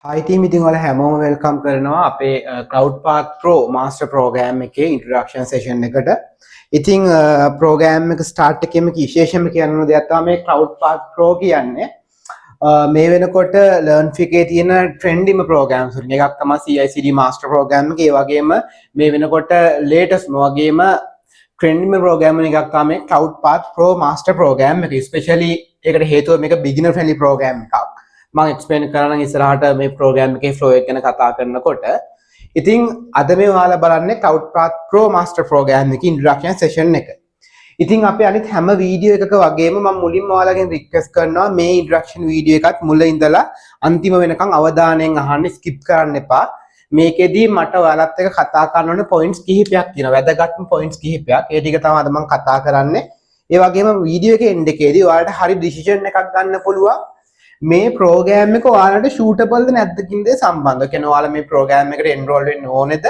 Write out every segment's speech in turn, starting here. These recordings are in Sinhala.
Hi team, ඉතින් ඔයාලා හැමෝම welcome කරනවා අපේ Cloud Path Pro Master Program එකේ ඉන්ට්‍රොඩක්ෂන් සෙෂන් එකට. ඉතින් ප්‍රෝග්‍රෑම් එක ස්ටාර්ට් එකේම විශේෂම කියන්න ඕන දෙයක් තමයි මේ Cloud Path Pro කියන්නේ මේ වෙනකොට LearnFi එකේ තියෙන ට්‍රෙන්ඩිම ප්‍රෝග්‍රෑම්ස් වලින් එකක් තමයි CI/CD Master Program එක. ඒ වගේම මේ වෙනකොට ලේටස්ට්ම වගේම ට්‍රෙන්ඩිම ප්‍රෝග්‍රෑම් වලින් එකක් තමයි Cloud Path Pro Master Program එක. ස්පෙෂලි ඒකට හේතුව මේක බිගිනර් ෆ්‍රෙන්ඩ්ලි ප්‍රෝග්‍රෑම් එකක්. මම එක්ස්ප්ලেইন කරනම් ඉස්සරහට මේ ප්‍රෝග්‍රෑම් එකේ ෆ්ලෝ එක ගැන කතා කරනකොට. ඉතින් අද මේ ඔයාලා බලන්නේ Cloud Path Pro Master Program එකේ ඉන්ට්‍රොඩක්ෂන් සෙෂන් එක. ඉතින් අපි අනිත් හැම වීඩියෝ එකක වගේම මම මුලින්ම ඔයාලගෙන් රික්වෙස්ට් කරනවා මේ ඉන්ට්‍රොඩක්ෂන් වීඩියෝ එකත් මුල ඉඳලා අන්තිම වෙනකන් අවධානයෙන් අහන්න, ස්කිප් කරන්න එපා. මේකෙදි මට ඔයාලත් එක්ක කතා කරන්න ඕනේ පොයින්ට්ස් කිහිපයක් තියෙනවා. වැදගත්ම පොයින්ට්ස් කිහිපයක්. ඒ ටික තමයි අද මම කතා කරන්නේ. ඒ වගේම වීඩියෝ එකේ එන්ඩ් එකේදී ඔයාලට හරි ඩිසිෂන් එකක් ගන්න පුළුවන් මේ ප්‍රෝග්‍රෑම් එක ඔයාලට සූටබල්ද නැද්ද කියන දේ සම්බන්ධව. ඒ කියන්නේ ඔයාලා මේ ප්‍රෝග්‍රෑම් එකට එන්රෝල් වෙන්න ඕනේද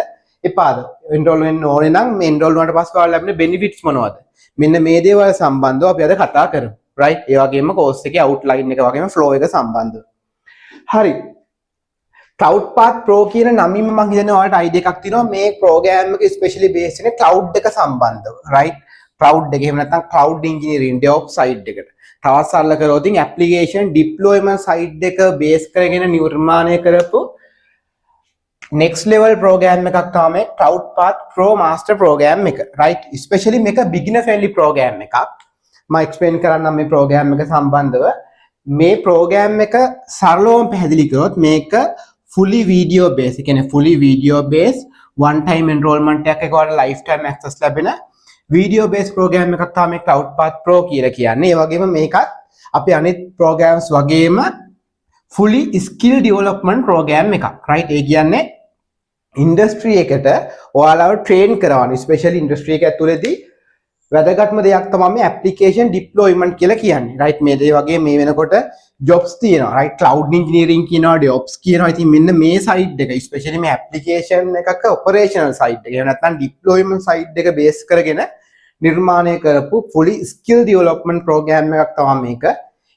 එපාද? එන්රෝල් වෙන්න ඕනේ නම් මේ එන්රෝල් වුණාට පස්සේ ඔයාලට ලැබෙන බෙනිෆිට්ස් මොනවද? මෙන්න මේ දේවල් සම්බන්ධව අපි අද කතා කරමු. රයිට්? ඒ වගේම කෝස් එකේ අවුට්ලයින් එක වගේම ෆ්ලෝ එක සම්බන්ධව. හරි. Cloud Path Pro කියන නමින්ම මම හිතන්නේ ඔයාලට අයිඩියා එකක් තියෙනවා මේ ප්‍රෝග්‍රෑම් එක ස්පෙෂලි බේස් වෙන්නේ ක්ලවුඩ් එක සම්බන්ධව. රයිට්? ක්ලවුඩ් එක එහෙම නැත්නම් ක්ලවුඩ් ඉන්ජිනියරින් DevOps side එකට. තවත් සරල කරොත් ඉතින් ඇප්ලිකේෂන් ඩිප්ලොයිමන්ට් සයිඩ් එක බේස් කරගෙන නිර්මාණය කරපු next level program එකක් තමයි මේ Cloud Path Pro Master Program එක. Right? Especially මේක beginner friendly program එකක්. මම එක්ස්ප්ලেইন කරන්නම් මේ ප්‍රෝග්‍රෑම් එක සම්බන්ධව. මේ ප්‍රෝග්‍රෑම් එක සරලවම පැහැදිලි කරොත් මේක fully video base, ඒ කියන්නේ fully video base one time enrollment එකක් එක ඔයාලට lifetime access ලැබෙන වීඩියෝ බේස් ප්‍රෝග්‍රෑම් එකක් තමයි මේ Cloud Path Pro කියලා කියන්නේ. ඒ වගේම මේකත් අපි අනිත් ප්‍රෝග්‍රෑම්ස් වගේම ෆුලි ස්කිල් ඩිවලොප්මන්ට් ප්‍රෝග්‍රෑම් එකක්. රයිට්? ඒ කියන්නේ ඉන්ඩස්ට්‍රි එකට ඔයාලව ට්‍රේන් කරවන්න. ස්පෙෂලි ඉන්ඩස්ට්‍රි එක ඇතුළේදී වැදගත්ම දෙයක් තමයි මේ ඇප්ලිකේෂන් ඩිප්ලොයිමන්ට් කියලා කියන්නේ. රයිට්? මේ දේ වගේ මේ වෙනකොට ජොබ්ස් තියෙනවා. රයිට්? ක්ලවුඩ් ඉන්ජිනියරින් කියනවා, DevOps කියනවා. ඉතින් මෙන්න මේ සයිඩ් එක ස්පෙෂලි මේ ඇප්ලිකේෂන් එකක ඔපරේෂනල් සයිඩ් එක, එහෙම නැත්නම් ඩිප්ලොයිමන්ට් සයිඩ් එක බේස් කරගෙන නිර්මාණය කරපු ෆුලි ස්කිල් ඩෙවලොප්මන්ට් ප්‍රෝග්‍රෑම් එකක් තමයි මේක.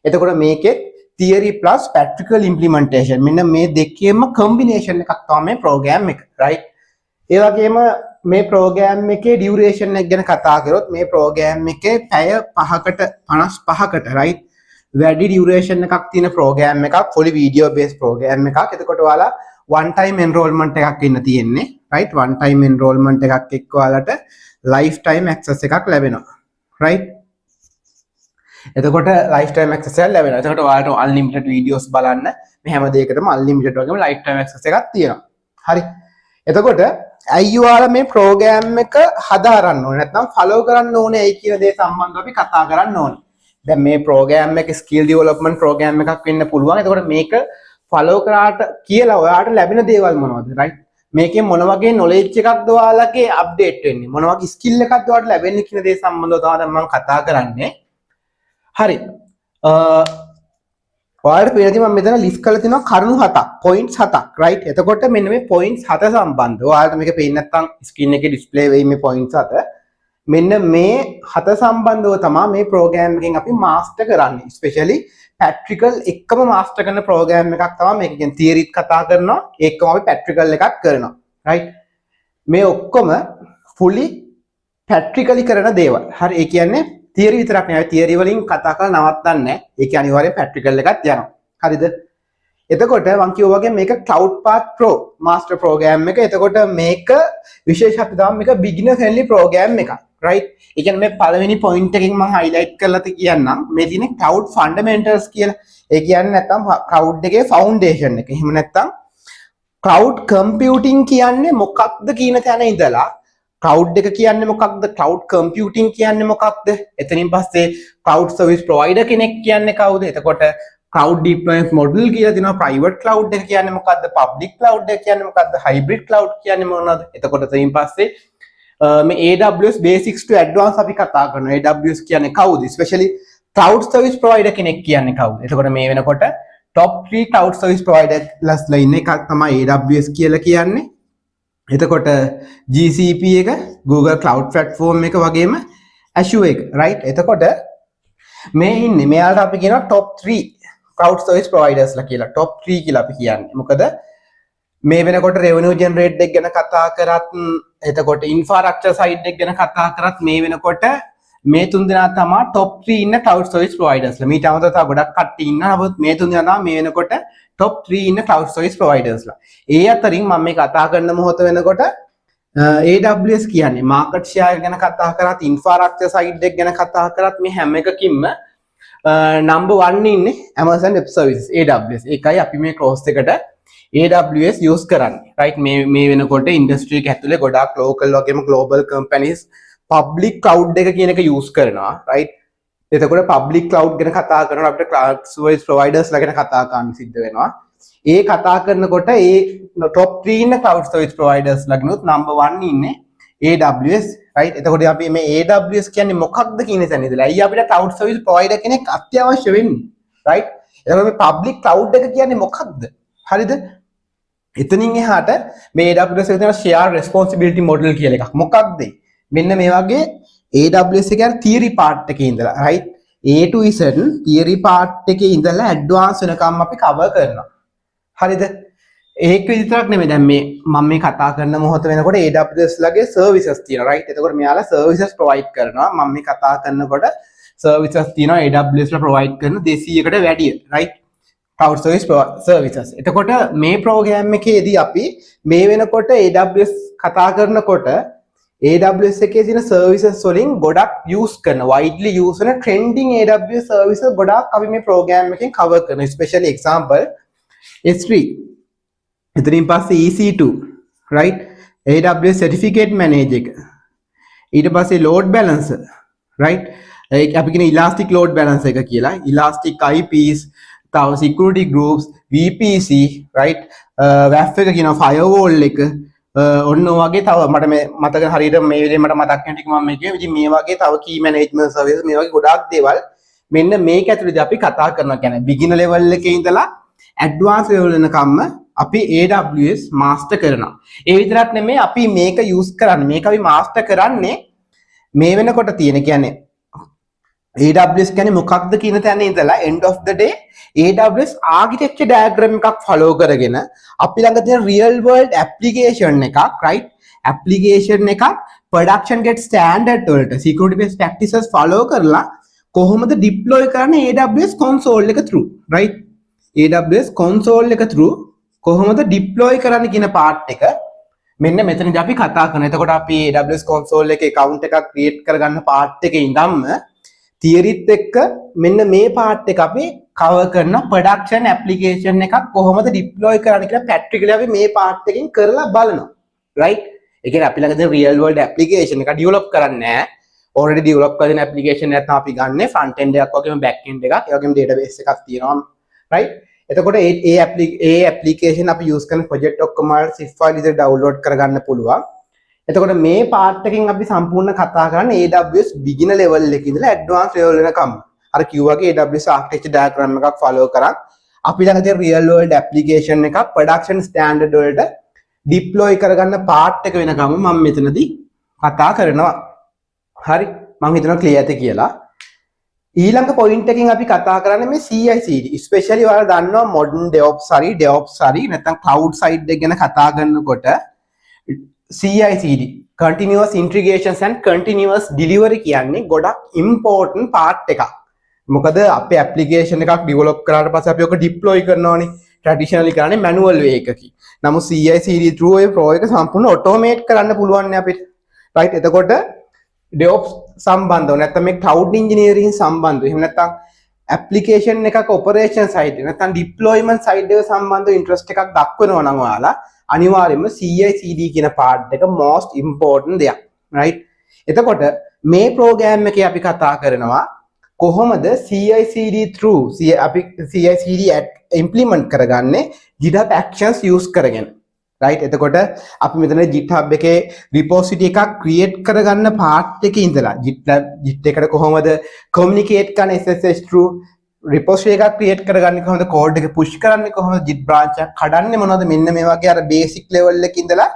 එතකොට මේකෙත් තියරි ප්ලස් ප්‍රැක්ටිකල් ඉම්ප්ලිමන්ටේෂන් මෙන්න මේ දෙකේම කම්බිනේෂන් එකක් තමයි මේ ප්‍රෝග්‍රෑම් එක. රයිට්? ඒ වගේම මේ ප්‍රෝග්‍රෑම් එකේ ඩියුරේෂන් එක ගැන කතා කරොත් මේ ප්‍රෝග්‍රෑම් එකේ පැය 5කට 55කට, රයිට්, වැඩි ඩියුරේෂන් එකක් තියෙන ප්‍රෝග්‍රෑම් එකක්, ෆුලි වීඩියෝ බේස් ප්‍රෝග්‍රෑම් එකක්. එතකොට ඔයාලා වන් ටයිම් එන්රෝල්මන්ට් එකක් ඉන්න තියෙන්නේ. රයිට්? වන් ටයිම් එන්රෝල්මන්ට් එකක් එක්ක ඔයාලට ලයිෆ් ටයිම් ඇක්සස් එකක් ලැබෙනවා. රයිට්? එතකොට ලයිෆ් ටයිම් ඇක්සස් එකක් ලැබෙනවා. එතකොට ඔයාලට අන්ලිමිටඩ් වීඩියෝස් බලන්න මේ හැම දෙයකටම අන්ලිමිටඩ් වගේම ලයිෆ් ටයිම් ඇක්සස් එකක් තියෙනවා. හරි. එතකොට ඇයි ඔයාලා මේ ප්‍රෝග්‍රෑම් එක හදාරන්න ඕනේ නැත්නම් ෆලෝ කරන්න ඕනේ ඇයි කියන දේ සම්බන්ධව අපි කතා කරන්න ඕනේ. දැන් මේ ප්‍රෝග්‍රෑම් එක ස්කිල් ඩෙවලොප්මන්ට් ප්‍රෝග්‍රෑම් එකක් වෙන්න පුළුවන්. එතකොට මේක ෆලෝ කරාට කියලා ඔයාට ලැබෙන දේවල් මොනවද? රයිට්? මේකෙන් මොන වගේ නොලෙජ් එකක්ද ඔයාලගේ අප්ඩේට් වෙන්නේ? මොන වගේ ස්කිල් එකක්ද ඔයාලට ලැබෙන්නේ කියන දේ සම්බන්ධව තමයි දැන් මම කතා කරන්නේ. හරි. ඔයාලට පේන මම මෙතන ලිස්ට් කරලා තිනවා කරුණු හතක්, පොයින්ට්ස් හතක්, රයිට්? එතකොට මෙන්න මේ පොයින්ට්ස් හත සම්බන්ධව ඔයාලට මේක පේන්නේ නැත්නම් ස්ක්‍රීන් එකේ ඩිස්ප්ලේ වෙයි මේ පොයින්ට්ස් හත. මෙන්න මේ හත සම්බන්ධව තමයි මේ ප්‍රෝග්‍රෑම් එකෙන් අපි මාස්ටර් කරන්නේ. ස්පෙෂලි ප්‍රැක්ටිකල් එක්කම මාස්ටර් කරන ප්‍රෝග්‍රෑම් එකක් තමයි මේක. කියන්නේ තියරිත් කතා කරනවා, ඒකම අපි ප්‍රැක්ටිකල් එකක් කරනවා. රයිට්? මේ ඔක්කොම ෆුලි ප්‍රැක්ටිකලි කරන දේවල්. හරි, ඒ කියන්නේ තියරි විතරක් නෙවෙයි, තියරි වලින් කතා කරලා නවත්තන්නේ නැහැ. ඒක අනිවාර්යෙන් ප්‍රැක්ටිකල් එකක් යනවා. හරිද? එතකොට මං කිව්වා වගේ මේක Cloud Path Pro Master Program එක. එතකොට මේක විශේෂත්වය තමයි මේක beginner friendly program එකක්. Right? ඒ කියන්නේ මේ පළවෙනි point එකකින් මං highlight කරලා කියන්නම්. මේ තියෙන්නේ Cloud Fundamentals කියලා. ඒ කියන්නේ නැත්තම් cloud එකේ foundation එක. එහෙම නැත්තම් cloud computing කියන්නේ මොකක්ද කියන තැන ඉඳලා cloud එක කියන්නේ මොකක්ද, cloud computing කියන්නේ මොකක්ද, එතනින් පස්සේ cloud service provider කෙනෙක් කියන්නේ කවුද, එතකොට cloud deployment model කියලා තියෙනවා, private cloud එක කියන්නේ මොකක්ද, public cloud එක කියන්නේ මොකක්ද, hybrid cloud කියන්නේ මොනවද. එතකොට එතනින් පස්සේ මේ AWS basics to advanced අපි කතා කරනවා. AWS කියන්නේ කවුද, especially cloud service provider කෙනෙක් කියන්නේ කවුද. එතකොට මේ වෙනකොට top 3 cloud service provider ලස්ලා ඉන්න එකක් තමයි AWS කියලා කියන්නේ. එතකොට GCP එක, Google Cloud Platform එක වගේම Azure එක, right? එතකොට මේ ඉන්නේ මෙයාලට අපි කියනවා top 3 cloud service providers ලා කියලා, top 3 කියලා අපි කියන්නේ. මොකද මේ වෙනකොට රෙවෙනියු ජෙනරේට් එක ගැන කතා කරත්, එතකොට ඉන්ෆ්‍රාස්ට්‍රක්චර් සයිඩ් එක ගැන කතා කරත්, මේ වෙනකොට මේ තුන් දෙනා තමා টොප් 3 ඉන්න ක්ලවුඩ් සර්විස් ප්‍රොවයිඩර්ස්ලා. මීට අමතරව තව ගොඩක් කට්ටිය ඉන්නවා. නමුත් මේ තුන් දෙනා තමයි මේ වෙනකොට টොප් 3 ඉන්න ක්ලවුඩ් සර්විස් ප්‍රොවයිඩර්ස්ලා. ඒ අතරින් මම මේ කතා කරන මොහොත වෙනකොට AWS කියන්නේ මාකට් ෂෙයාර් ගැන කතා කරත්, ඉන්ෆ්‍රාස්ට්‍රක්චර් සයිඩ් එක ගැන කතා කරත්, මේ හැම එකකින්ම නම්බර් 1 ඉන්නේ Amazon Web Services, AWS. ඒකයි අපි මේ කෝස් එකට AWS use කරන්නේ. Right, මේ මේ වෙනකොට ඉන්ඩස්ට්‍රි එක ඇතුලේ ගොඩාක් ලෝකල් වගේම ග්ලෝබල් කම්පැනිස් පබ්ලික් ක්ලවුඩ් එක කියන එක යූස් කරනවා. Right, එතකොට පබ්ලික් ක්ලවුඩ් ගැන කතා කරනකොට අපිට ක්ලවුඩ් සර්විස් ප්‍රොවයිඩර්ස් ලා ගැන කතා කරන්න සිද්ධ වෙනවා. ඒ කතා කරනකොට ඒ টොප් 3 ඉන්න ක්ලවුඩ් සර්විස් ප්‍රොවයිඩර්ස් ලාගෙනුත් නම්බර් 1 ඉන්නේ AWS, right. එතකොට අපි මේ AWS කියන්නේ මොකක්ද කියන තැන ඉඳලා, ඇයි අපිට ක්ලවුඩ් සර්විස් ප්‍රොවයිඩර් කෙනෙක් අත්‍යවශ්‍ය වෙන්නේ, රයිට්? එතකොට මේ පබ්ලික් ක්ලවුඩ් එක කියන්නේ මොකක්ද, හරිද? එතනින් එහාට මේ AWS එකේ තියෙන ෂෙයාර් රෙස්පොන්සිබිලිටි මොඩල් කියලා එකක් මොකක්ද ඒ? මෙන්න මේ වගේ AWS එක කියන්නේ තියරි පාර්ට් එකේ ඉඳලා, right, A to Z theory part එකේ ඉඳලා ඇඩ්වාන්ස් වෙනකම් අපි කවර් කරනවා, හරිද? ඒක විතරක් නෙමෙයි. දැන් මේ මම මේ කතා කරන මොහොත වෙනකොට AWS ලගේ සර්විසස් තියෙනවා, රයිට්. එතකොට මෙයාලා සර්විසස් ප්‍රොවයිඩ් කරනවා. මම මේ කතා කරනකොට සර්විසස් තියෙනවා AWS ලා ප්‍රොවයිඩ් කරන 200කට වැඩිය, රයිට්, ක්ලවුඩ් සර්විසස්. එතකොට මේ ප්‍රෝග්‍රෑම් එකේදී අපි මේ වෙනකොට AWS කතා කරනකොට AWS එකේ තියෙන සර්විසස් වලින් ගොඩක් යූස් කරන, වයිඩ්ලි යූස් වෙන ට්‍රෙන්ඩින් AWS services ගොඩාක් අපි මේ ප්‍රෝග්‍රෑම් එකෙන් කවර් කරනවා. ස්පෙෂලි එක්සැම්පල් S3, එතනින් පස්සේ EC2, right, AWS Certificate Manager එක, ඊට පස්සේ load balancer, right, ඒක අපි කියන elastic load balancer එක කියලා, elastic IPs, තව security groups, VPC, right, WAF එක කියනවා, firewall එක, ඔන්න ඔය වගේ තව මට මේ මතක හරියට මේ වෙලේ මට මතක් වෙන ටික මම මේ කිව්වේ. ඉතින් මේ වගේ තව key management service, මේ වගේ ගොඩාක් දේවල් මෙන්න මේක ඇතුළේදී අපි කතා කරනවා. කියන්නේ beginner level එකේ ඉඳලා ඇඩ්වාන්ස් ලෙවල් වෙනකම්ම අපි AWS master කරනවා. ඒ විතරක් නෙමෙයි, අපි මේක යූස් කරන්නේ, මේක අපි මාස්ටර් කරන්නේ මේ වෙනකොට තියෙන, කියන්නේ AWS කියන්නේ මොකක්ද කියන තැන ඉඳලා end of the day AWS architecture diagram එකක් follow කරගෙන අපි ළඟ තියෙන real world application එකක්, right, application එකක් production grade standard වලට security based practices follow කරලා කොහොමද deploy කරන්නේ AWS console එක through, right? AWS console එක through කොහොමද deploy කරන්න කියන part එක මෙන්න මෙතනදී අපි කතා කරනවා. එතකොට අපි AWS console එකේ account එකක් create කරගන්න part එකේ ඉඳන්ම තියරිත් එක්ක මෙන්න මේ පාර්ට් එක අපි කවර් කරන ප්‍රොඩක්ෂන් ඇප්ලිකේෂන් එකක් කොහොමද ඩිප්ලොයි කරන්න කියලා ප්‍රැක්ටිකලි අපි මේ පාර්ට් එකෙන් කරලා බලනවා, රයිට්. ඒ කියන්නේ අපි ළඟ තියෙන රියල් වර්ල්ඩ් ඇප්ලිකේෂන් එක ඩෙවලොප් කරන්නේ නැහැ. ඔල්රෙඩි ඩෙවලොප් කරන ඇප්ලිකේෂන් එකක් තමයි අපි ගන්නෙ. ෆ්‍රන්ට් එන්ඩ් එකක් වගේම බෑක් එන්ඩ් එකක්, ඒ වගේම ඩේටාබේස් එකක් තියෙනවා, රයිට්. එතකොට ඒ ඒ ඒ ඇප්ලිකේෂන් අපි යූස් කරන ප්‍රොජෙක්ට් ඔක්කොම ඔයාලට zip file විදිහට ඩවුන්ලෝඩ් කරගන්න පුළුවන්. එතකොට මේ පාර්ට් එකෙන් අපි සම්පූර්ණ කතා කරන්නේ AWS beginner level එකේ ඉඳලා ඇඩ්වාන්ස් ලෙවල් වෙනකම්. අර කිව්වා වගේ AWS architecture diagram එකක් ෆලෝ කරන් අපි ළඟ තියෙන රියල් වර්ල්ඩ් ඇප්ලිකේෂන් එකක් ප්‍රොඩක්ෂන් ස්ටෑන්ඩඩ් වලට ඩිප්ලොයි කරගන්න පාර්ට් එක වෙනකම් මම මෙතනදී කතා කරනවා. හරි, මං හිතනවා ක්ලියර් ඇති කියලා. ඊළඟ පොයින්ට් එකෙන් අපි කතා කරන්නේ මේ CI/CD. Specially ඔයාලා දන්නවා මොඩර්න් DevOps හරි DevOps හරි නැත්නම් ක්ලවුඩ් සයිඩ් එක ගැන කතා කරනකොට CI/CD, continuous integrations and continuous delivery කියන්නේ ගොඩක් ඉම්පෝටන්ට් පාර්ට් එකක්. මොකද අපේ ඇප්ලිකේෂන් එකක් ඩෙවලොප් කරාට පස්සේ අපි ඔක ඩිප්ලොයි කරනවානේ. ට්‍රැඩිෂනලි කරන්නේ මැනුවල් වේ එකකින්. නමුත් CI/CD through ඔය ෆ්ලෝ එක සම්පූර්ණ ඔටෝමේට් කරන්න පුළුවන් නේ අපිට. රයිට්, එතකොට DevOps සම්බන්ධව නැත්නම් මේ ක්ලවුඩ් ඉන්ජිනියරින් සම්බන්ධව, එහෙම නැත්නම් ඇප්ලිකේෂන් එකක ඔපරේෂන් සයිඩ් එක නැත්නම් ඩිප්ලොයිමන්ට් සයිඩ් එක සම්බන්ධව ඉන්ට්‍රස්ට් එකක් දක්වනවා නම් ඔයාලා අනිවාර්යයෙන්ම CI/CD කියන පාර්ට් එක most important දෙයක්, රයිට්. එතකොට මේ ප්‍රෝග්‍රෑම් එකේ අපි කතා කරනවා කොහොමද CI/CD through අපි CI/CD implement කරගන්නේ GitHub Actions use කරගෙන, රයිට්. එතකොට අපි මෙතන GitHub එකේ රිපොසිටරි එකක් ක්‍රියේට් කරගන්න පාර්ට් එකේ ඉඳලා GitLab Git එකට කොහොමද කොමියුනිකේට් කරන්නේ SSH through, රිපොසිටරි එකක් ක්‍රියේට් කරගන්නේ කොහොමද, කෝඩ් එක පුෂ් කරන්නේ කොහොමද, Git branch එකක් කඩන්නේ මොනවද, මෙන්න මේ වගේ අර බේසික් ලෙවල් එකේ ඉඳලා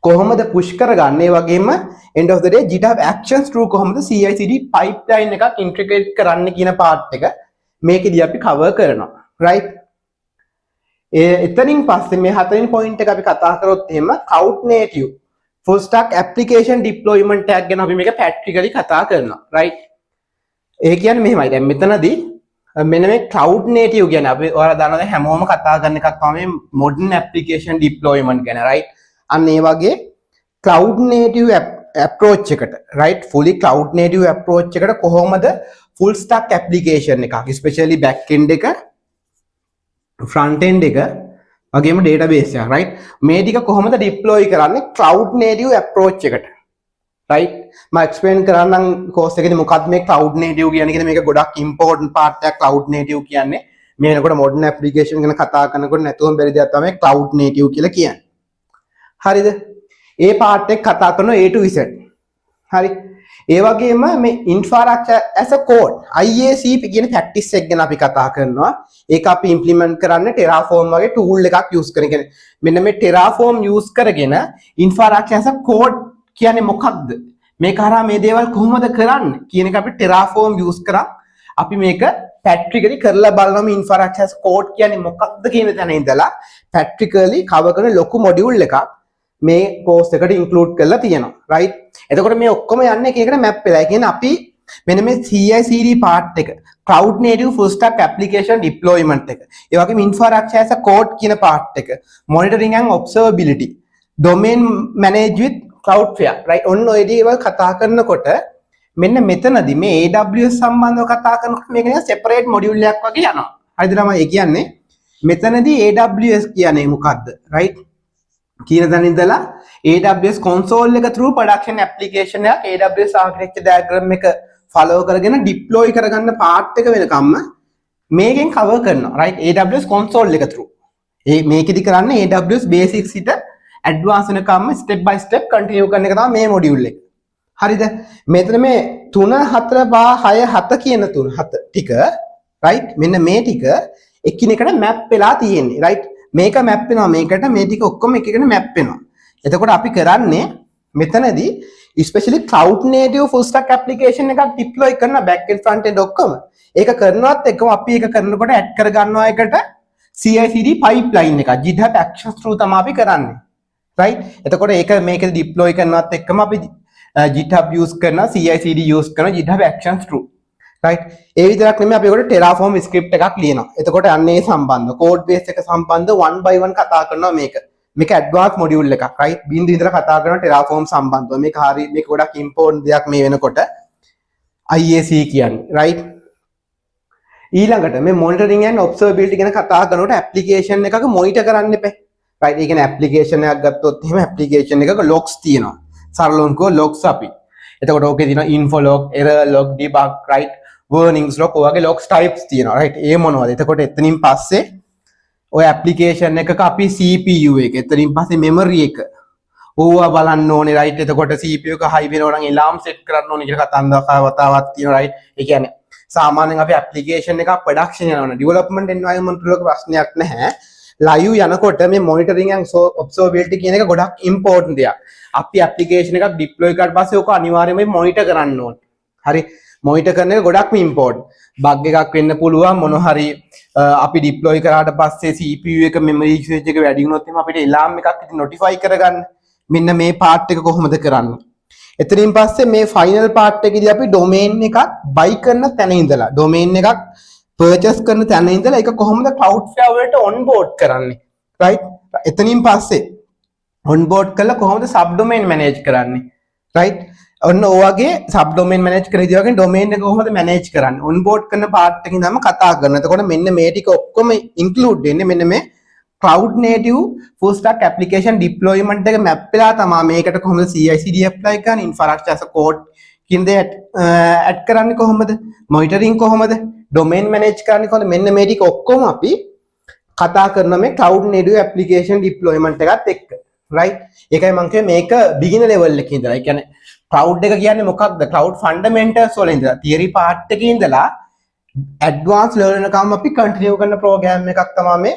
කොහොමද පුෂ් කරගන්නේ, ඒ වගේම end of the day GitHub Actions through කොහොමද CI/CD pipeline එකක් ඉන්ටිග්‍රේට් කරන්න කියන පාර්ට් එක මේකෙදි අපි කවර් කරනවා, රයිට්. ඒ එතනින් පස්සේ මේ හතරවෙනි පොයින්ට් එක අපි කතා කරොත් එහෙම, cloud native full stack application deployment එකක් ගැන අපි මේක ප්‍රැක්ටිකලි කතා කරනවා, රයිට්. ඒ කියන්නේ මෙහෙමයි. දැන් මෙතනදී මෙන්න මේ cloud native කියන්නේ අපි ඔයාලා දන්නවා, දැන් හැමෝම කතා කරන එකක් තමයි modern application deployment ගැන, රයිට්. අන්න ඒ වගේ cloud native approach එකට, right, fully cloud native approach එකට කොහොමද full stack application එකක්, especially back end එක, front end එක වගේම database එක, right, මේ ටික කොහොමද deploy කරන්නේ cloud native approach එකට, right? මම එක්ස්ප්ලেইন කරන්නම් කෝස් එකේදී මොකක්ද මේ cloud native කියන්නේ කියලා. මේක ගොඩක් important part එකක් cloud native කියන්නේ. මේ වෙනකොට modern application ගැන කතා කරනකොට නැතුවම බැරි දෙයක් තමයි cloud native කියලා කියන්නේ. හරිද? ඒ පාර්ට් එක කතා කරනවා A to Z. හරි. ඒ වගේම මේ infrastructure as a code, IAC කියන ප්‍රැක්ටිස් එක ගැන අපි කතා කරනවා. ඒක අපි ඉම්ප්ලිමන්ට් කරන්න Terraform වගේ ටූල් එකක් යූස් කරන. කියන්නේ මෙන්න මේ Terraform use කරගෙන infrastructure as a code කියන්නේ මොකක්ද? මේක හරහා මේ දේවල් කොහොමද කරන්නේ කියන එක අපි Terraform use කරා. අපි මේක ප්‍රැක්ටිකලි කරලා බලනවා. මේ infrastructure as a code කියන්නේ මොකක්ද කියන තැන ඉඳලා ප්‍රැක්ටිකලි කවර් කරන ලොකු මොඩියුල් එකක් මේ කෝස් එකට ඉන්ක්ලූඩ් කරලා තියෙනවා, රයිට්. එතකොට මේ ඔක්කොම යන්නේ එක එකට මැප් වෙලා. ඒ කියන්නේ අපි මෙන්න මේ CI/CD part එක, cloud native full stack application deployment එක, ඒ වගේම infrastructure as a code කියන part එක, monitoring and observability, domain manage with Cloudflare, right, ඔන්න ඔය දේවල් කතා කරනකොට මෙන්න මෙතනදී මේ AWS සම්බන්ධව කතා කරනකොට මේක නිකන් සෙපරේට් මොඩියුල් එකක් වගේ යනවා. හරිද ළමයි? ඒ කියන්නේ මෙතනදී AWS කියන්නේ මොකද්ද, රයිට් කියන තැන ඉඳලා AWS console එක through production application එකක් AWS architecture diagram එක follow කරගෙන deploy කරගන්න part එක වෙනකම්ම මේකෙන් cover කරනවා, right, AWS console එක through. ඒ මේකෙදි කරන්නේ AWS basics සිට ඇඩ්වාන්ස් වෙනකම්ම ස්ටෙප් බයි ස්ටෙප් කන්ටිනියු කරන එක තමයි මේ මොඩියුල් එක. හරිද? මෙතන මේ 3 4 5 6 7 කියන 3 7 ටික, රයිට්, මෙන්න මේ ටික එකිනෙකට මැප් වෙලා තියෙන්නේ, රයිට්. මේක මැප් වෙනවා මේකට. මේ ටික ඔක්කොම එක එකට මැප් වෙනවා. එතකොට අපි කරන්නේ මෙතනදී especially cloud native full stack application එකක් deploy කරන back end, front end ඔක්කොම. ඒක කරනවත් එක්කම අපි ඒක කරනකොට ඇඩ් කරගන්නවා එකට CI/CD pipeline එකක්. GitHub Actions through තමයි අපි කරන්නේ, right. එතකොට ඒක මේක deploy කරනවත් එක්කම අපි GitHub use කරනවා, CI/CD use කරනවා GitHub Actions through, right. ඒ විතරක් නෙමෙයි, අපි ඒකට Terraform script එකක් ලියනවා. එතකොට අන්න ඒ සම්බන්ධ code base එක සම්බන්ධ one by one කතා කරනවා. මේක මේක ඇඩ්වාන්ස් මොඩියුල් එකක්, රයිට්. බින්දු ඉඳලා කතා කරන Terraform සම්බන්ධව. මේක හරි, මේක ගොඩක් ඉම්පෝටන්ට් දෙයක් මේ වෙනකොට IAC කියන්නේ, රයිට්. ඊළඟට මේ මොනිටරින් ඇන්ඩ් ඔබ්සර්වබිලිටි ගැන කතා කරනකොට ඇප්ලිකේෂන් එකක මොනිටර් කරන්න එපා, රයිට්. ඒ කියන්නේ ඇප්ලිකේෂන් එකක් ගත්තොත් එහෙම ඇප්ලිකේෂන් එකක ලොග්ස් තියෙනවා. සරලවම කිව්වොත් ලොග්ස් අපි. එතකොට ඕකේ තියෙනවා info log, error log, debug, right, warnings log, ඔය වගේ logs types තියෙනවා, රයිට්. ඒ මොනවද? එතකොට එතනින් පස්සේ ඔය ඇප්ලිකේෂන් එකක අපි CPU එක, එතනින් පස්සේ මෙමරි එක ඕවා බලන්න ඕනේ, රයිට්. එතකොට CPU එක හයි වෙනවා නම් ඇලාම් සෙට් කරන්න ඕනේ කියලා කතන්දර කතාවක් තියෙනවා, රයිට්. ඒ කියන්නේ සාමාන්‍යයෙන් අපි ඇප්ලිකේෂන් එකක් ප්‍රොඩක්ෂන් යනවනේ, ඩෙවලොප්මන්ට් එන්වයරන්මන්ට් වල ප්‍රශ්නයක් නැහැ. ලයිව් යනකොට මේ මොනිටරින් ඇන්ඩ් ඔබ්සර්වබිලිටි කියන එක ගොඩක් ඉම්පෝටන්ට් දෙයක්. අපි ඇප්ලිකේෂන් එකක් ඩිප්ලොයි කරාට පස්සේ ඕක අනිවාර්යයෙන්ම මොනිටර් කරන්න ඕනේ. හරි, මොනිටර් කරන එක ගොඩක්ම ඉම්පෝටන්ට්. බග් එකක් වෙන්න පුළුවන් මොන හරි. අපි ඩිප්ලොයි කරාට පස්සේ CPU එක, මෙමරි යූසේජ් එක වැඩි වුණොත් එහෙම අපිට ඇලාම් එකක් ඉතින් නොටිෆයි කරගන්න. මෙන්න මේ පාර්ට් එක කොහොමද කරන්නේ? එතනින් පස්සේ මේ ෆයිනල් පාර්ට් එකේදී අපි ඩොමේන් එකක් බයි කරන තැන ඉඳලා, ඩොමේන් එකක් පර්චේස් කරන තැන ඉඳලා ඒක කොහොමද Cloudflare වලට ඔන්බෝඩ් කරන්නේ, රයිට්. එතනින් පස්සේ ඔන්බෝඩ් කරලා කොහොමද සබ් ඩොමේන් මැනේජ් කරන්නේ, රයිට්. ඔන්න ඔය වගේ සබ් ඩොමේන් මැනේජ් කරන විදිය වගේ ඩොමේන් එක කොහොමද මැනේජ් කරන්නේ ඔන්බෝඩ් කරන පාර්ට් එකකින් තමයි කතා කරන්නේ. එතකොට මෙන්න මේ ටික ඔක්කොම ඉන්ක්ලූඩ් වෙන්නේ මෙන්න මේ cloud native full stack application deployment එක මැප් වෙලා තමා. මේකට කොහොමද CI/CD apply කරන්නේ, infrastructure as a code කියන දේ ඇඩ් කරන්නේ කොහොමද, මොනිටරින් කොහොමද, ඩොමේන් මැනේජ් කරන්නේ කොහොමද, මෙන්න මේ ටික ඔක්කොම අපි කතා කරන මේ cloud native application deployment එකත් එක්ක, right. ඒකයි මං කිව්වේ මේක beginner level එකේ ඉඳලා, ඒ කියන්නේ cloud එක කියන්නේ මොකක්ද, cloud fundamentals වල ඉඳලා, theory part එකේ ඉඳලා advanced level වෙනකම් අපි continue කරන program එකක් තමයි මේ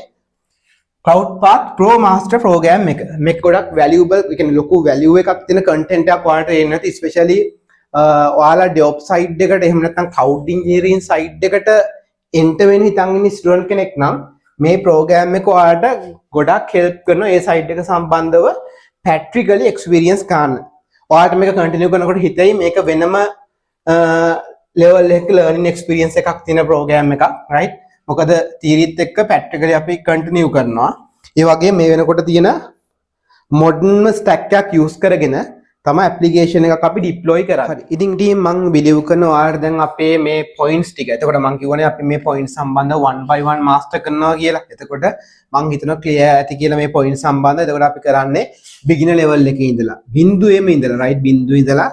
Cloud Path Pro Master program එක. මේක ගොඩක් valuable, ඒ කියන්නේ ලොකු value එකක් තියෙන content එකක් ඔයාලට එන්නේ නැති. Especially ඔයාලා DevOps side එකට එහෙම නැත්නම් cloud engineering side එකට එන්ටර් වෙන්න හිතන් ඉන්න ස්ටුඩන්ට් කෙනෙක් නම් මේ ප්‍රෝග්‍රෑම් එක ඔයාලට ගොඩක් හෙල්ප් කරනවා ඒ සයිඩ් එක සම්බන්ධව ප්‍රැක්ටිකලි එක්ස්පීරියන්ස් ගන්න. ඔයාලට මේක කන්ටිනියු කරනකොට හිතෙයි මේක වෙනම ලෙවල් එකක ලර්නින් එක්ස්පීරියන්ස් එකක් තියෙන ප්‍රෝග්‍රෑම් එකක්, රයිට්? මොකද තියරිත් එක්ක ප්‍රැක්ටිකලි අපි කන්ටිනියු කරනවා. ඒ වගේ මේ වෙනකොට තියෙන මොඩර්න්ම ස්ටැක් එකක් යූස් කරගෙන තමයි ඇප්ලිකේෂන් එකක් අපි ඩිප්ලොයි කරන්නේ. හරි. ඉතින් ටීම්, මං බිලිව් කරනවා ඔයාලට දැන් අපේ මේ පොයින්ට්ස් ටික. එතකොට මං කිව්වනේ අපි මේ පොයින්ට්ස් සම්බන්ධව one by one master කරනවා කියලා. එතකොට මං හිතනවා ක්ලියර් ඇති කියලා මේ පොයින්ට්ස් සම්බන්ධව. එතකොට අපි කරන්නේ බිගිනර් ලෙවල් එකේ ඉඳලා, බිඳුවේම ඉඳලා, රයිට්, බිඳුවේ ඉඳලා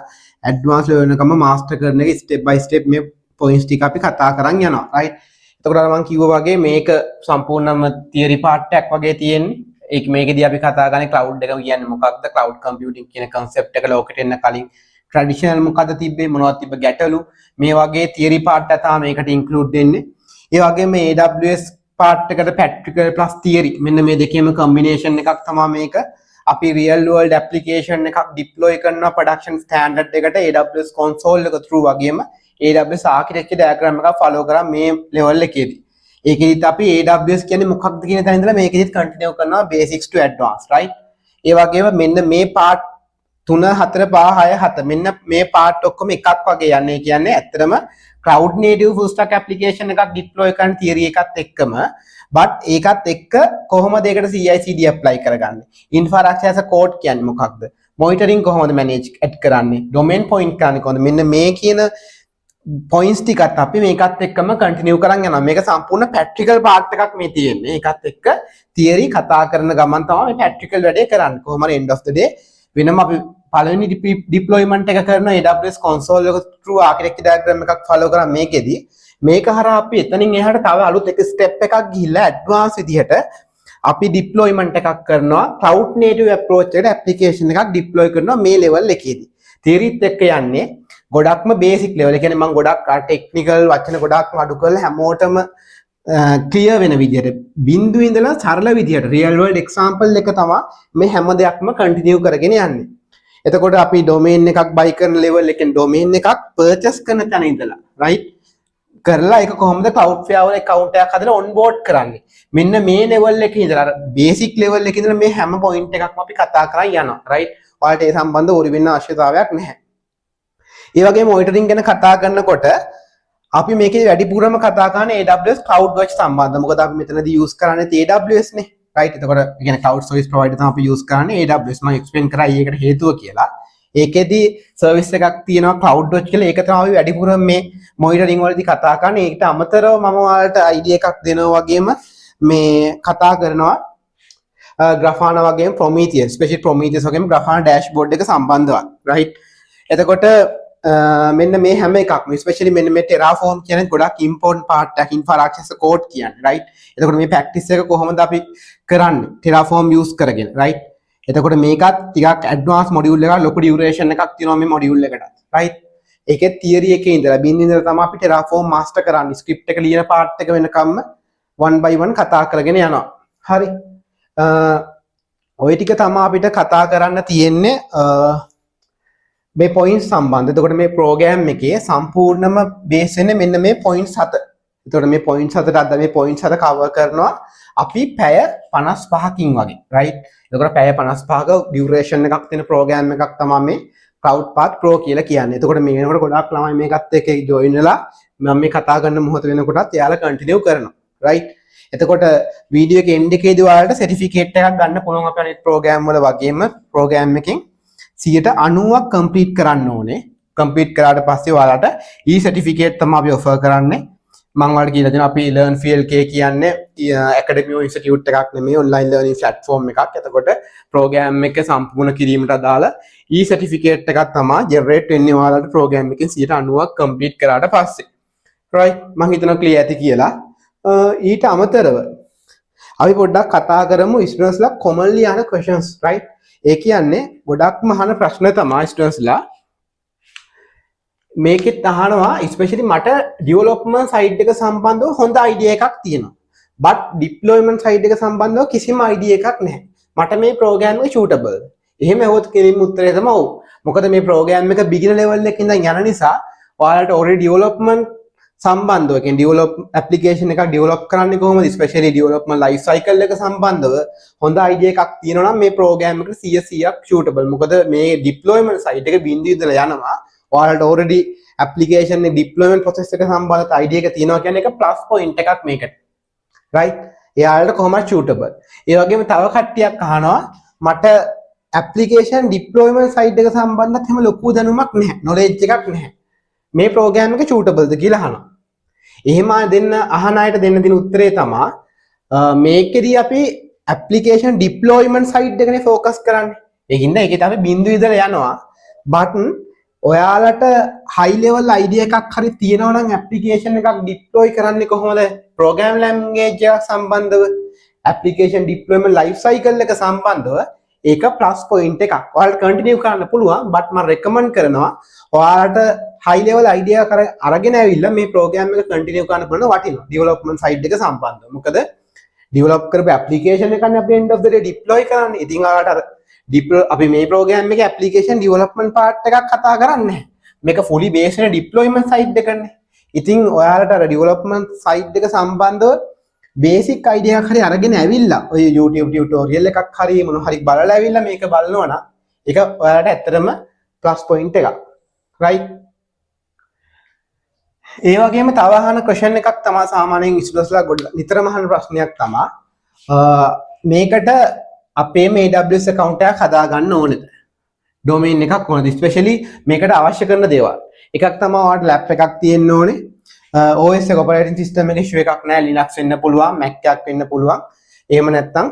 ඇඩ්වාන්ස් ලෙවල් වෙනකම්ම මාස්ටර් කරන එක ස්ටෙප් බයි ස්ටෙප් මේ පොයින්ට්ස් ටික අපි කතා කරන් යනවා. රයිට්. එතකොට අර මං කිව්වා වගේ මේක සම්පූර්ණම තියරි පාර්ට් එකක් වගේ තියෙන්නේ. ඒක මේකෙදී අපි කතා කරන්නේ ක්ලවුඩ් එක කියන්නේ මොකක්ද, ක්ලවුඩ් කම්පියුටිං කියන කන්සෙප්ට් එක ලෝකෙට එන්න කලින් ට්‍රැඩිෂනල් මොකද්ද තිබ්බේ, මොනවද තිබ්බ ගැටලු, මේ වගේ තියරි පාර්ට් එක තමයි මේකට ඉන්ක්ලූඩ් වෙන්නේ. ඒ වගේම AWS part එකට ප්‍රැක්ටිකල් ප්ලස් තියරි, මෙන්න මේ දෙකේම කම්බිනේෂන් එකක් තමයි මේක. අපි රියල් වර්ල්ඩ් ඇප්ලිකේෂන් එකක් ඩිප්ලොයි කරනවා ප්‍රොඩක්ෂන් ස්ටෑන්ඩඩ් එකට AWS console එක through වගේම AWS architecture diagram එකක් ෆලෝ කරා මේ ලෙවල් එකේදී. ඒකෙදිත් අපි AWS කියන්නේ මොකක්ද කියන තැන ඉඳලා මේකෙදිත් කන්ටිනියු කරනවා බේසික්ස් ටු ඇඩ්වාන්ස්, රයිට්? ඒ වගේම මෙන්න මේ පාර්ට් 3, 4, 5, 6, 7, මෙන්න මේ පාර්ට් ඔක්කොම එකක් වගේ යන්නේ. ඒ කියන්නේ ඇත්තටම cloud native full stack application එකක් deploy කරන theory එකත් එක්කම, but ඒකත් එක්ක කොහොමද ඒකට CI/CD apply කරගන්නේ, infrastructure as a code කියන්නේ මොකක්ද, monitoring කොහොමද manage add කරන්නේ, domain point කරන්නේ කොහොමද, මෙන්න මේ කියන පොයින්ට්ස් ටිකත් අපි මේකත් එක්කම කන්ටිනියු කරන් යනවා. මේක සම්පූර්ණ ප්‍රැක්ටිකල් පාර්ට් එකක් මේ තියෙන්නේ. ඒකත් එක්ක තියරි කතා කරන ගමන් තමයි මේ ප්‍රැක්ටිකල් වැඩේ කරන්නේ. කොහොම හරි end of the day වෙනම අපි පළවෙනි ඩිප්ලොයිමන්ට් එක කරන AWS console එක through architecture diagram එකක් follow කරා මේකෙදි. මේක හරහා අපි එතනින් එහාට තව අලුත් එක ස්ටෙප් එකක් ගිහිල්ලා ඇඩ්වාන්ස් විදිහට අපි ඩිප්ලොයිමන්ට් එකක් කරනවා, cloud native approach එකට ඇප්ලිකේෂන් එකක් ඩිප්ලොයි කරනවා මේ ලෙවල් එකේදී. තියරිත් එක්ක යන්නේ ගොඩක්ම බේසික් ලෙවල්. ඒ කියන්නේ මම ගොඩක් ටෙක්නිකල් වචන ගොඩක්ම අඩු කරලා හැමෝටම ක්ලියර් වෙන විදිහට, බිඳුවේ ඉඳලා සරල විදිහට රියල් වර්ල්ඩ් එක්සාම්පල් එක තමයි මේ හැම දෙයක්ම කන්ටිනියු කරගෙන යන්නේ. එතකොට අපි ඩොමේන් එකක් බයි කරන ලෙවල් එකෙන්, ඩොමේන් එකක් පර්චේස් කරන තැන ඉඳලා, රයිට්, කරලා ඒක කොහොමද Cloudflare වල ඇකවුන්ට් එකක් හදලා ඔන්බෝඩ් කරන්නේ, මෙන්න මේ ලෙවල් එකේ ඉඳලා, අර බේසික් ලෙවල් එකේ ඉඳලා මේ හැම පොයින්ට් එකක්ම අපි කතා කරන් යනවා. රයිට්. ඔයාලට ඒ සම්බන්ධව වොරි වෙන්න අවශ්‍යතාවයක් නැහැ. ඒ වගේම මොනිටරින් ගැන කතා කරනකොට අපි මේකේ වැඩිපුරම කතා කරන්නේ AWS CloudWatch සම්බන්ධ. මොකද අපි මෙතනදී යූස් කරන්නේ AWS නේ. රයිට්. එතකොට ඒ කියන්නේ cloud service provider තමයි අපි යූස් කරන්නේ AWS. මම එක්ස්ප්ලেইন කරා ඒකට හේතුව කියලා. ඒකෙදි සර්විස් එකක් තියෙනවා CloudWatch කියලා. ඒක තමයි අපි වැඩිපුරම මේ මොනිටරින් වලදී කතා කරන්නේ. ඒකට අමතරව මම ඔයාලට අයිඩියා එකක් දෙනවා වගේම මේ කතා කරනවා ග්‍රෆානා වගේම Prometheus, special Prometheus වගේම ග්‍රෆානා ඩෑෂ්බෝඩ් එක සම්බන්ධව. රයිට්. එතකොට මෙන්න මේ හැම එකක්ම, ස්පෙෂලි මෙන්න මේ Terraform කියන්නේ ගොඩක් ඉම්පෝටන්ට් පාර්ට් එකක් ඉන්ෆ්‍රාස්ට්‍රක්චර් කෝඩ් කියන්නේ, රයිට්. එතකොට මේ ප්‍රැක්ටිස් එක කොහොමද අපි කරන්නේ Terraform use කරගෙන, රයිට්? එතකොට මේකත් ටිකක් ඇඩ්වාන්ස් මොඩියුල් එකක්, ලොකු ඩියුරේෂන් එකක් තියෙනවා මේ මොඩියුල් එකටත්, රයිට්. ඒකේ තියරි එකේ ඉඳලා, බින්ද ඉඳලා තමයි අපි Terraform master කරන්නේ. ස්ක්‍රිප්ට් එක ලියන පාර්ට් එක වෙනකම්ම one by one කතා කරගෙන යනවා. හරි, ඔය ටික තමයි අපිට කතා කරන්න තියෙන්නේ මේ පොයින්ට්ස් සම්බන්ධ. එතකොට මේ ප්‍රෝග්‍රෑම් එකේ සම්පූර්ණම බේස් වෙන්නේ මෙන්න මේ පොයින්ට්ස් හත. එතකොට මේ පොයින්ට්ස් හතට අද මේ පොයින්ට්ස් හත කවර් කරනවා අපි පැය 55කින් වගේ. රයිට්. එතකොට පැය 55ක ඩියුරේෂන් එකක් තියෙන ප්‍රෝග්‍රෑම් එකක් තමයි මේ Cloud Path Pro කියලා කියන්නේ. එතකොට මේ වෙනකොට ගොඩාක් ළමයි මේකත් එක්ක ජොයින් වෙලා මම මේ කතා කරන මොහොත වෙනකොටත් එයාලා කන්ටිනියු කරනවා. රයිට්. එතකොට වීඩියෝ එක එන්ඩ් එකේදී ඔයාලට සර්ටිෆිකේට් එකක් ගන්න පුළුවන්. අපේ අනිත් ප්‍රෝග්‍රෑම් වල වගේම ප්‍රෝග්‍රෑම් එකෙන් 90ක් කම්ප්ලීට් කරන්න ඕනේ. කම්ප්ලීට් කරාට පස්සේ ඔයාලට ඊ සර්ටිෆිකේට් තමයි අපි ඔෆර් කරන්නේ. මං ඔයාලට කියලා දෙනවා, අපි Learn FLK කියන්නේ ඇකඩමි ඉන්ස්ටිටියුට් එකක් නෙමෙයි, ඔන්ලයින් ලර්නින් ප්ලැට්ෆෝම් එකක්. එතකොට ප්‍රෝග්‍රෑම් එක සම්පූර්ණ කිරීමට අදාළ ඊ සර්ටිෆිකේට් එකක් තමයි ජෙනරේට් වෙන්නේ ඔයාලට ප්‍රෝග්‍රෑම් එකෙන් 90ක් කම්ප්ලීට් කරාට පස්සේ. රයිට්, මං හිතනවා ක්ලියර් ඇති කියලා. ඊට අමතරව අපි පොඩ්ඩක් කතා කරමු ස්ටුඩන්ට්ස්ලා කොමන්ලි අහන ක්වෙස්චන්ස්, රයිට්. ඒ කියන්නේ ගොඩක්ම අහන ප්‍රශ්න තමයි ස්ටුඩන්ට්ස්ලා මේකෙත් අහනවා, ස්පෙෂලි මට ඩෙවලොප්මන්ට් සයිඩ් එක සම්බන්ධව හොඳ අයිඩියා එකක් තියෙනවා, බට් ඩිප්ලොයිමන්ට් සයිඩ් එක සම්බන්ධව කිසිම අයිඩියා එකක් නැහැ. මට මේ ප්‍රෝග්‍රෑම් එක සූටබල්? එහෙම ඇහුවොත් කෙලින්ම උත්තරේ තමයි ඔව්. මොකද මේ ප්‍රෝග්‍රෑම් එක බිගිනර් ලෙවල් එකේ ඉඳන් යන නිසා ඔයාලට ඔල්රෙඩි ඩෙවලොප්මන්ට් සම්බන්ධව, කියන්නේ ඩෙවලොප් ඇප්ලිකේෂන් එකක් ඩෙවලොප් කරන්නේ කොහොමද, ස්පෙෂලි ඩෙවලොප්මන්ට් ලයිෆ් සයිකල් එක සම්බන්ධව හොඳ අයිඩියා එකක් තියෙනවා නම් මේ ප්‍රෝග්‍රෑම් එකට 100%ක් සූටබල්. මොකද මේ ඩිප්ලොයිමන්ට් සයිඩ් එක බිඳුව ඉඳලා යනවා. ඔයාලට ඕල්රෙඩි ඇප්ලිකේෂන් එක ඩිප්ලොයිමන්ට් ප්‍රොසෙස් එක සම්බන්ධ අයිඩියා එක තියෙනවා කියන්නේ එක ප්ලස් පොයින්ට් එකක් මේකට. රයිට්? එයාලට කොහොමද සූටබල්. ඒ වගේම තව කට්ටියක් අහනවා, මට ඇප්ලිකේෂන් ඩිප්ලොයිමන්ට් සයිඩ් එක සම්බන්ධත් එහෙම ලොකු දැනුමක් නැහැ, නොලෙජ් එකක් නැහැ. මේ ප්‍රෝග්‍රෑම් එක සූටබල්ද කියලා අහනවා. එහෙම දෙන්න අහන අයට දෙන්න දෙන උත්තරේ තමා මේකෙදි අපි ඇප්ලිකේෂන් ඩිප්ලොයිමන්ට් සයිඩ් එකනේ ෆෝකස් කරන්නේ. ඒකින්ද ඒකේ අපි බිඳුව ඉඳලා යනවා. බට් ඔයාලට හයි ලෙවල් අයිඩියා එකක් හරි තියෙනවා නම් ඇප්ලිකේෂන් එකක් ඩිප්ලොයි කරන්නේ කොහොමද, ප්‍රෝග්‍රෑම් ලැන්ග්වේජ් එකක් සම්බන්ධව, ඇප්ලිකේෂන් ඩිප්ලොයිමන්ට් ලයිෆ් සයිකල් එක සම්බන්ධව, ඒක ප්ලස් පොයින්ට් එකක්. ඔයාලට කන්ටිනියු කරන්න පුළුවන්. බට් මම රෙකමන්ඩ් කරනවා ඔයාලට හයි ලෙවල් අයිඩියා කර අරගෙන ඇවිල්ලා මේ ප්‍රෝග්‍රෑම් එක කන්ටිනියු කරන්න පුළුවන් වටිනවා ඩෙවලොප්මන්ට් සයිඩ් එක සම්බන්ධව. මොකද ඩෙවලොප් කරපු ඇප්ලිකේෂන් එකනේ අපි end of the day deploy කරන්නේ. ඉතින් ඔයාලට අර ඩිප්ලොයි අපි මේ ප්‍රෝග්‍රෑම් එකේ ඇප්ලිකේෂන් ඩෙවලොප්මන්ට් පාර්ට් එකක් කතා කරන්නේ නැහැ. මේක ෆුලි බේස් වෙන ඩිප්ලොයිමන්ට් සයිඩ් එකනේ. ඉතින් ඔයාලට අර ඩෙවලොප්මන්ට් සයිඩ් එක සම්බන්ධව බේසික් අයිඩියා එකක් හරි අරගෙන ඇවිල්ලා ඔය YouTube tutorial එකක් හරි මොන හරි බලලා ඇවිල්ලා මේක බලනවා නම් ඒක ඔයාලට ඇත්තටම ප්ලස් පොයින්ට් එකක්. රයිට්? ඒ වගේම තව අහන ක්වෙස්චන් එකක් තමයි, සාමාන්‍යයෙන් ස්ටුඩන්ට්ස්ලා ගොඩ නිතරම අහන ප්‍රශ්නයක් තමා මේකට අපේ මේ AWS account එකක් හදාගන්න ඕනේද? ඩොමේන් එකක් ඕනද? ස්පෙෂලි මේකට අවශ්‍ය කරන දේවල්. එකක් තමයි ඔයාලට ලැප් එකක් තියෙන්න ඕනේ. OS එක, ඔපරේටිං සිස්ටම් එක ඉෂුව එකක් නෑ. Linux වෙන්න පුළුවන්, Mac එකක් වෙන්න පුළුවන්. එහෙම නැත්නම්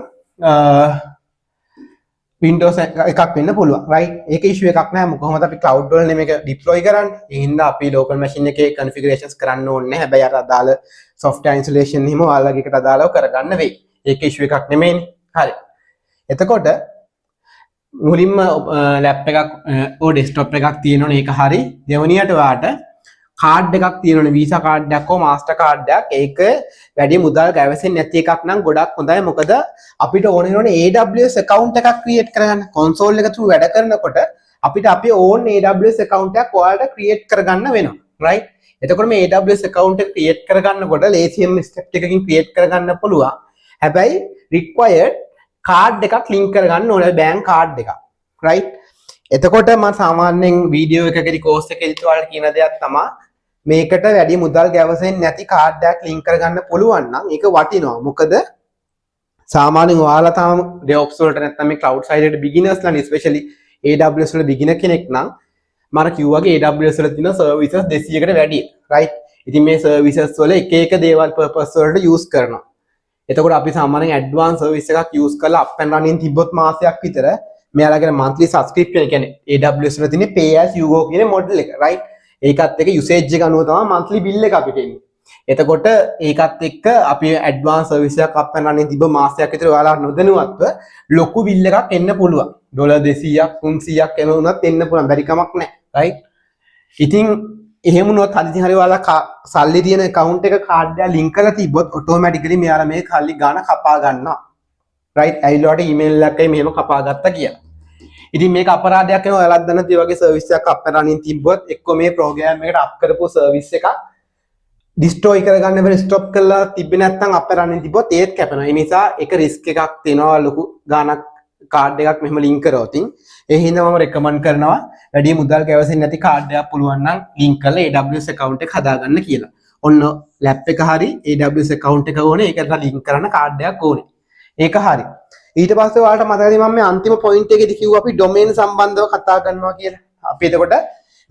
Windows එකක් වෙන්න පුළුවන්. රයිට්? ඒක ඉෂුව එකක් නෑ. කොහොමද අපි ක්ලවුඩ් වල මේක ඩිප්ලොයි කරන්නේ. ඒ හින්දා අපි ලෝකල් මැෂින් එකේ කන්ෆිගරේෂන්ස් කරන්න ඕනේ නෑ. හැබැයි අර අදාළ සොෆ්ට්වෙයාර් ඉන්ස්ටලේෂන් එහෙම ඔයාලගේ එකට අදාළව කරගන්න වෙයි. ඒක ඉෂුව එකක් නෙමෙයිනේ. හරි. එතකොට මුලින්ම ලැප් එකක් ඕ ඩෙස්ක්ටොප් එකක් තියෙනවනේ, ඒක හරි. දෙවනියට ඔයාට කාඩ් එකක් තියෙනවනේ, වීසා කාඩ් එකක් හෝ මාස්ටර් කාඩ් එකක්. ඒක වැඩි මුදල් ගැවසෙන්නේ නැති එකක් නම් ගොඩක් හොඳයි. මොකද අපිට ඕන වෙනවනේ AWS account එකක් ක්‍රියේට් කරගන්න. කොන්සෝල් එක through වැඩ කරනකොට අපිට අපේ ඕන් AWS account එකක් ඔයාලට ක්‍රියේට් කරගන්න වෙනවා. රයිට්? එතකොට මේ AWS account එක ක්‍රියේට් කරගන්නකොට ලේසියෙන්ම ස්ටෙප් එකකින් ක්‍රියේට් කරගන්න පුළුවන්. හැබැයි රික්වයර්ඩ් කාඩ් එකක් ලින්ක් කරගන්න ඕනේ, බැංක් කාඩ් එකක්. රයිට්? එතකොට මම සාමාන්‍යයෙන් වීඩියෝ එකකදී, කෝස් එකේදී ඔයාලට කියන දෙයක් තමා මේකට වැඩි මුදල් ගැවසෙන්නේ නැති කාඩ් එකක් ලින්ක් කරගන්න පුළුවන් නම් ඒක වටිනවා. මොකද සාමාන්‍යයෙන් ඔයාලා තාම DevOps වලට නැත්නම් මේ cloud side එකට beginners ලා, especially AWS වල beginner කෙනෙක් නම්, මම අර කිව්වා වගේ AWS වල තියෙන සර්විසස් 200කට වැඩිය. රයිට්? ඉතින් මේ සර්විසස් වල එක එක දේවල් පර්පස් වලට යූස් කරනවා. එතකොට අපි සාමාන්‍යයෙන් ඇඩ්වාන්ස් සර්විස් එකක් යූස් කරලා අප් ඇන්ඩ් රනින් තිබ්බොත් මාසයක් විතර මෙයාලගේ මන්ත්ලි සබ්ස්ක්‍රිප්ෂන්, කියන්නේ AWS වල තියෙන pay as you go කියන මොඩල් එක, රයිට්? ඒකත් එක්ක යුසේජ් එක අනුව තමයි මන්ත්ලි බිල් එක අපිට එන්නේ. එතකොට ඒකත් එක්ක අපි ඇඩ්වාන්ස් සර්විස් එකක් අප් ඇන්ඩ් රනින් තිබ්බ මාසයක් විතර ඔයාලා නොදැනුවත්ව ලොකු බිල් එකක් එන්න පුළුවන්. ඩොලර් 200ක් 300ක් එන වුණත් එන්න පුළුවන්. බැරි කමක් නැහැ. රයිට්? ඉතින් එහෙම වුණොත් හදිසි හරි ඔයාලා සල්ලි තියෙන ඇකවුන්ට් එක කාඩ් එක ලින්ක් කරලා තිබ්බොත් ඔටෝමැටිකලි මෙයාලා මේ සල්ලි ගාන කපා ගන්නවා. රයිට්? ඇවිල්ලා ඔයාලට ඊමේල් එකක් ඇයි මෙහෙම කපා ගත්තා කියලා. ඉතින් මේක අපරාධයක් වෙනවා. ඔයාලත් දන්න ඒ වගේ සර්විස් එකක් අප් ඇන්ඩ් රනින් තිබ්බොත් එක්කෝ මේ ප්‍රෝග්‍රෑම් එකට අප් කරපු සර්විස් එකක් ඩිස්ට්‍රොයි කරගන්න බැරි ස්ටොප් කරලා තිබ්බේ නැත්නම් අප් ඇන්ඩ් රනින් තිබ්බොත් ඒත් කැපෙනවා. ඒ නිසා ඒක රිස්ක් එකක් තියෙනවා ලොකු ගාණක් කාඩ් එකක් මෙහෙම ලින්ක් කරොත්. ඒ හින්දා මම රෙකමන්ඩ් කරනවා වැඩි මුදල් ගැවසෙන්නේ නැති කාඩ් එකක් පුළුවන් නම් ලින්ක් කරලා AWS account එක හදාගන්න කියලා. ඔන්න ලැප් එක හරි, AWS account එක ඕනේ, ඒකට ලින්ක් කරන්න කාඩ් එකක් ඕනේ. ඒක හරි. ඊට පස්සේ ඔයාලට මතකද මම මේ අන්තිම පොයින්ට් එකේදී කිව්වා අපි ඩොමේන් සම්බන්ධව කතා කරනවා කියලා? අපි එතකොට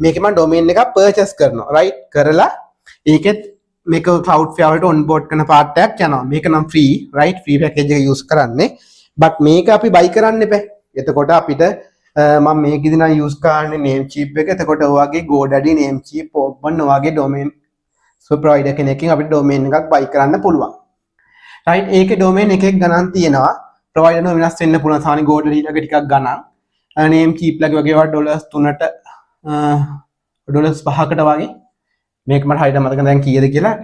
මේකේ මම ඩොමේන් එකක් පර්චේස් කරනවා. රයිට්? කරලා ඒකෙත් මේක Cloudflare වලට ඔන්බෝඩ් කරන පාර්ට් එකක් යනවා. මේක නම් ෆ්‍රී, රයිට්? ෆ්‍රී පැකේජ් එක යූස් කරන්නේ. බට් මේක අපි බයි කරන්න එපා. එතකොට අපිට මම මේකෙදි නම් යූස් කරන්නේ Namecheap එක. එතකොට ඔයගේ GoDaddy, Namecheap, Open ඔයගේ ඩොමේන් ප්‍රොවයිඩර් කෙනකින් අපිට ඩොමේන් එකක් බයි කරන්න පුළුවන්. රයිට්? ඒකේ ඩොමේන් එකෙක් ගණන් තියෙනවා. ප්‍රොවයිඩර් නෝ වෙනස් වෙන්න පුළුවන්. සාමාන්‍ය GoDaddy ලගේ ටිකක් ගණන්. Namecheap ලගේ වගේ ඒවා ඩොලර්ස් 3ට ඩොලර්ස් 5කට වගේ. මේක මට හරියට මතක දැන් කීයද කියලා.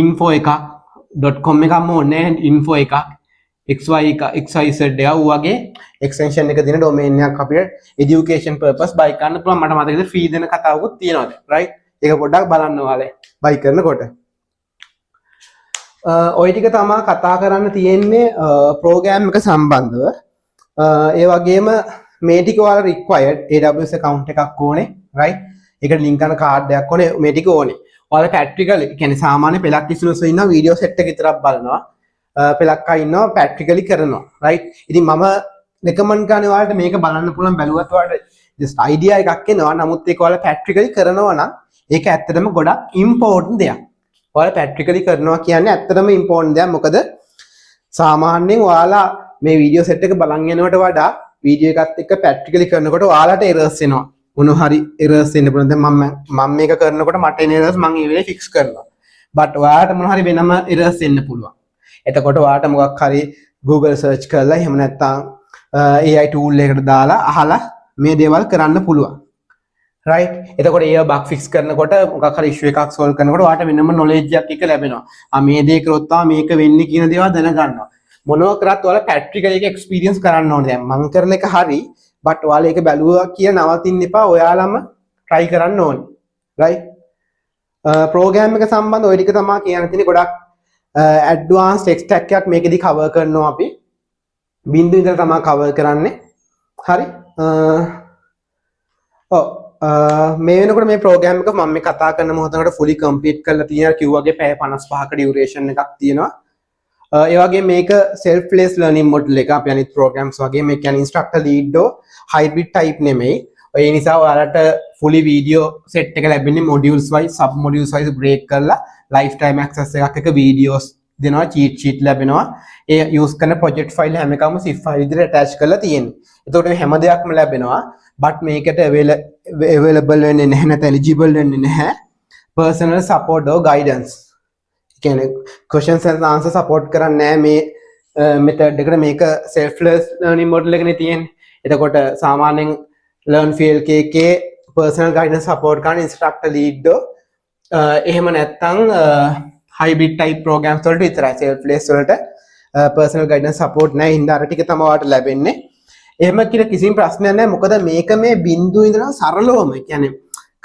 ඉන්ෆෝ එකක් .com එකක්ම ඕනේ, ඉන්ෆෝ එකක් XY එක XYZ එක ඌ වගේ එක්ස්ටෙන්ෂන් එක දෙන ඩොමේන් එකක් අපිට එඩියුකේෂන් පර්පස් බයි කරන්න පුළුවන්. මට මතකද ෆ්‍රී දෙන කතාවකුත් තියෙනවා දැන්. රයිට්? ඒක පොඩ්ඩක් බලන්න ඔයාලා බයි කරනකොට. ඔය ටික තමා කතා කරන්න තියෙන්නේ ප්‍රෝග්‍රෑම් එක සම්බන්ධව. ඒ වගේම මේ ටික ඔයාලා රික්වයර්ඩ්. AWS account එකක් ඕනේ, right? ඒකට ලින්ක් කරන කාඩ් එකක් ඕනේ, මේ ටික ඕනේ. ඔයාලා ප්‍රැක්ටිකල්, ඒ කියන්නේ සාමාන්‍ය පෙළක් ස්ටුඩන්ට්ස් ඉන්නවා, වීඩියෝ සෙට් එක විතරක් බලනවා. පෙළක් අය ඉන්නවා, ප්‍රැක්ටිකලි කරනවා, right? ඉතින් මම රෙකමන්ඩ් කරන්නේ ඔයාලට මේක බලන්න පුළුවන්. බැලුවත් ඔයාලට ජස්ට් අයිඩියා එකක් එනවා. නමුත් ඒක ඔයාලා ප්‍රැක්ටිකලි කරනවා නම් ඒක ඇත්තටම ගොඩක් ඉම්පෝටන්ට් දෙයක්. ඔයාලා ප්‍රැක්ටිකලි කරනවා කියන්නේ ඇත්තටම ඉම්පෝටන්ට් දෙයක්. මොකද සාමාන්‍යයෙන් ඔයාලා මේ වීඩියෝ සෙට් එක බලන් යනවට වඩා වීඩියෝ එකත් එක්ක ප්‍රැක්ටිකලි කරනකොට ඔයාලට එරර්ස් එනවා. මොන හරි එරර්ස් එන්න පුළුවන්. දැන් මම මම මේක කරනකොට මට එන එරර්ස් මං ඒ වෙලේ ෆික්ස් කරනවා. බට් ඔයාලට මොන හරි වෙනම එරර්ස් එන්න පුළුවන්. එතකොට ඔයාලට මොකක් හරි Google search කරලා, එහෙම නැත්නම් AI tool එකකට දාලා අහලා මේ දේවල් කරන්න පුළුවන්. රයිට්? එතකොට ඒව බග් ෆික්ස් කරනකොට, මොකක් හරි ඉෂුව එකක් සෝල්ව් කරනකොට ඔයාලට වෙනම නොලෙජ් එකක් එක ලැබෙනවා. ආ, මේ දේ කරොත් තමයි මේක වෙන්නේ කියන දේවල් දැනගන්නවා. මොනවා කරත් ඔයාලා ප්‍රැක්ටිකල් එක එක්ස්පීරියන්ස් කරන්න ඕනේ. දැන් මං කරන එක හරි, බට් ඔයාලා ඒක බැලුවා කියලා නවතින්න එපා. ඔයාලම try කරන්න ඕනේ. රයිට්? ප්‍රෝග්‍රෑම් එක සම්බන්ධ ඔය ටික තමයි කියන්න තියෙන්නේ. ගොඩක් ඇඩ්වාන්ස් ටෙක් ස්ටැක් එකක් මේකෙදි කවර් කරනවා අපි. බින්දුව ඉඳලා තමයි කවර් කරන්නේ. හරි. ඔව්, මේ වෙනකොට මේ ප්‍රෝග්‍රෑම් එක මම මේ කතා කරන මොහොතකට ෆුලි කම්ප්ලීට් කරලා තියෙනවා. කිව්වාගේ පැය 55ක ඩියුරේෂන් එකක් තියෙනවා. ඒ වගේ මේක සෙල්ෆ් පේස් ලර්නින් මොඩල් එක අපි අනිත් ප්‍රෝග්‍රෑම්ස් වගේ. මේ කියන්නේ ඉන්ස්ට්‍රක්ටර් ලීඩ් හෝ හයිබ්‍රිඩ් ටයිප් නෙමෙයි. ඒ නිසා ඔයාලට ෆුලි වීඩියෝ සෙට් එක ලැබෙන්නේ modules vice, sub modules vice break කරලා. ලයිෆ් ටයිම් ඇක්සස් එකක් එක වීඩියෝස් දෙනවා, චීට් ෂීට් ලැබෙනවා. ඒ යූස් කරන ප්‍රොජෙක්ට් ෆයිල් හැම එකම zip file විදිහට ඇටච් කරලා තියෙන්නේ. එතකොට මේ හැම දෙයක්ම ලැබෙනවා. බට් මේකට අවේලබල් වෙන්නේ නැහැ, නැත්නම් එලිජිබල් වෙන්නේ නැහැ පර්සනල් සපෝට් ඕ ගයිඩන්ස්. ඒ කියන්නේ questions and answer support කරන්නේ නැහැ මේ මෙතඩ් එකට. මේක සෙල්ෆ් ලර්නින් මොඩල් එකනේ තියෙන්නේ. එතකොට සාමාන්‍යයෙන් ලර්න් PLK එකේ පර්සනල් ගයිඩන්ස් සපෝට් කරන ඉන්ස්ට්‍රක්ටර් ලීඩ් එහෙම නැත්නම් හයිබ්‍රිඩ් ටයිප් ප්‍රෝග්‍රෑම්ස් වලට විතරයි. සෙල්ෆ් පේස් වලට පර්සනල් ගයිඩන්ස් සපෝට් නැහැ. හින්දා අර ටික තමයි ඔයාලට ලැබෙන්නේ. එහෙම කියලා කිසිම ප්‍රශ්නයක් නැහැ. මොකද මේක මේ බිඳුව ඉඳලා සරලවම, ඒ කියන්නේ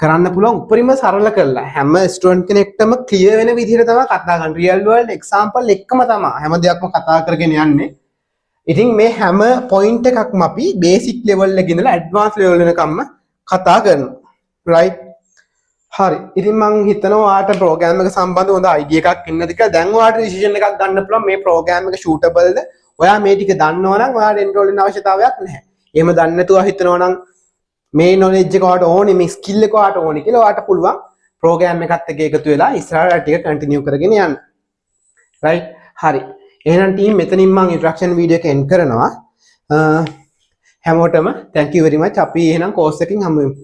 කරන්න පුළුවන් උපරිම සරල කරලා, හැම ස්ටුඩන්ට් කෙනෙක්ටම ක්ලියර් වෙන විදිහට තමයි කතා කරන්නේ. රියල් වර්ල්ඩ් එක්සැම්පල් එක්කම තමයි හැම දෙයක්ම කතා කරගෙන යන්නේ. ඉතින් මේ හැම පොයින්ට් එකක්ම අපි බේසික් ලෙවල් එකේ ඉඳලා ඇඩ්වාන්ස් ලෙවල් වෙනකම්ම කතා කරනවා. රයිට්? හරි. ඉතින් මං හිතනවා ඔයාට ප්‍රෝග්‍රෑම් එක සම්බන්ධව හොඳ අයිඩියා එකක් එන්න ඇති කියලා. දැන් ඔයාට ඩිසිෂන් එකක් ගන්න පුළුවන් මේ ප්‍රෝග්‍රෑම් එක සූටබල්ද? ඔයා මේ ටික දන්නවා නම් ඔයාට එන්රෝල් වෙන්න අවශ්‍යතාවයක් නැහැ. එහෙම දන්නේ නැතුව හිතනවා නම් මේ නොලෙජ් එක ඔයාට ඕනේ, මේ ස්කිල් එක ඔයාට ඕනේ කියලා, ඔයාට පුළුවන් ප්‍රෝග්‍රෑම් එකත් එක්ක එකතු වෙලා ඉස්සරහට ටික කන්ටිනියු කරගෙන යන්න. රයිට්? හරි. එහෙනම් ටීම්, මෙතනින් මං ඉන්ට්‍රොඩක්ෂන් වීඩියෝ එක එන්ඩ් කරනවා. හැමෝටම thank you very much. අපි එහෙනම් කෝස් එකකින් හමු වෙමු.